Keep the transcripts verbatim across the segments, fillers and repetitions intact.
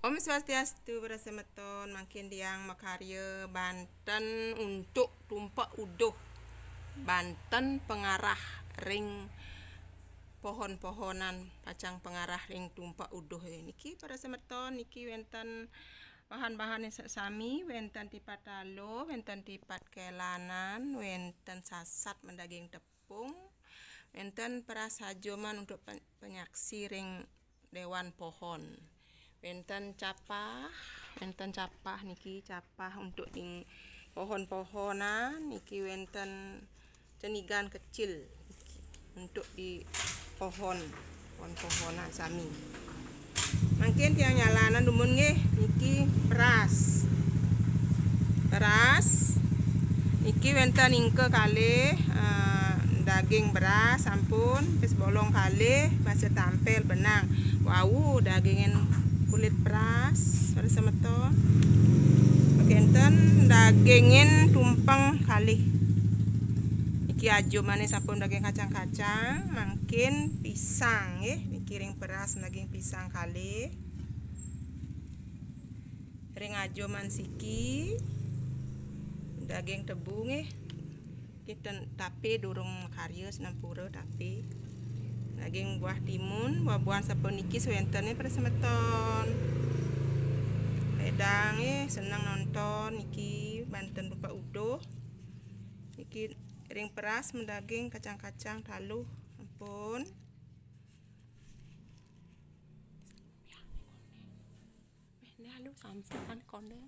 Om Swastiastu, para semeton, mangkin tiang makarya banten untuk tumpek uduh, banten pengarah ring pohon-pohonan, pacang pengarah ring tumpek uduh. Niki, para semeton, niki wenten bahan-bahan sami, wenten tipat taluh, wenten tipat kelanan, wenten sasat madaging tepung, wenten peras ajoman untuk pen-, penyaksi ring dewan pohon. Wenten capah, wenten capah niki, capah untuk ring pohon-pohonan, niki wenten cenigan kecil untuk di pohon, pohon-pohonan sami. Mangkin tiang nyalanan dumun nggih, niki peras. Peras. Niki wenten ingka kalih, eh, daging beras sampun, pis bolong kalih, basa tampel benang. Wau dagingin kulit peras, para semeton. Kenten dagingin tumpeng kalih. Niki ajumane sampun daging kacang-kacang, mangkin pisang nggih, niki ring peras daging pisang kalih. Ring ajuman siki, daging tebu nggih. Kita tape durung makarya, sinampura tape. Daging buah timun, buah-buahan sapuniki sawentene para semeton. Ledang nggih, seneng nonton niki banten tumpek uduh. Niki ring peras madaging kacang-kacang taluh. Ampun. Meh, lalu sampean konden.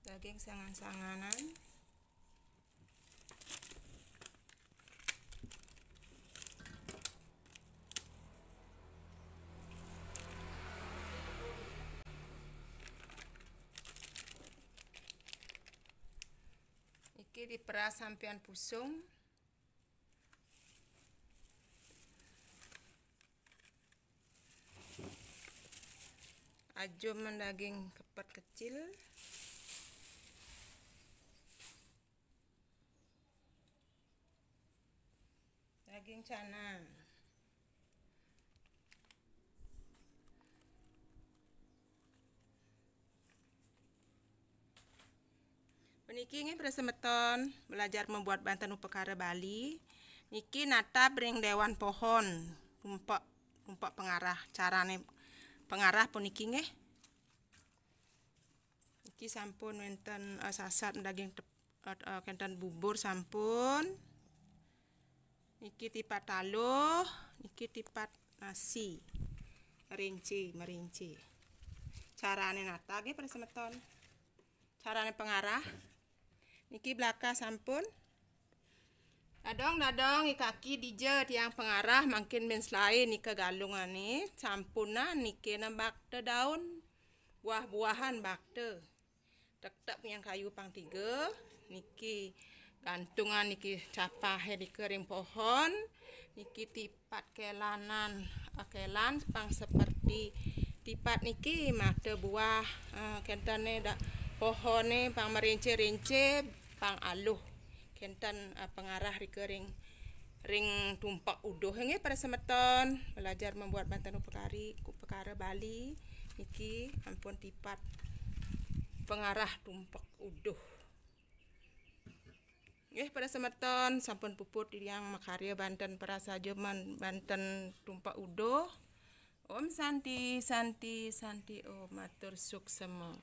Daging sangan-sanganan. Niki diperas sampean pusung. Ajuman daging kepet kecil. Daging canang. Puniki nggih, para semeton, belajar membuat banten upakara Bali. Niki natab ring dewan pohon, tumpek, tumpek pengarah. Carane pengarah puniki nggih. Niki sampun wenten, eh, sasat daging tep-, eh, eh, kenten bubur sampun. Niki tipat taluh, niki tipat nasi. Merinci, merinci. Carane natab nggih, para semeton. Carane pengarah. Niki blaka sampun. Dadong, dadong, i kaki dija tiang pengarah, mangkin ben selae nika galungane, sampunan niki nembak te daun, buah-buahan bakta. Tektek nyang kayu pang tiga, niki gantungan niki capahe nika ring pohon, niki tipat kelanan, eh, kelan pang seperti tipat niki mata buah, eh, kentene da-, pohone pang merince-rince, pang aluh. Kenten, eh, pengarah nika ring ring tumpek uduh nggih, para semeton, belajar membuat banten upakari, upakara Bali niki ampun tipat pengarah tumpek uduh. Nggih, para semeton, sampun puput tiang makarya banten peras ajuman banten tumpek uduh. Om Santi, Santi, Santi Om, matur suksema.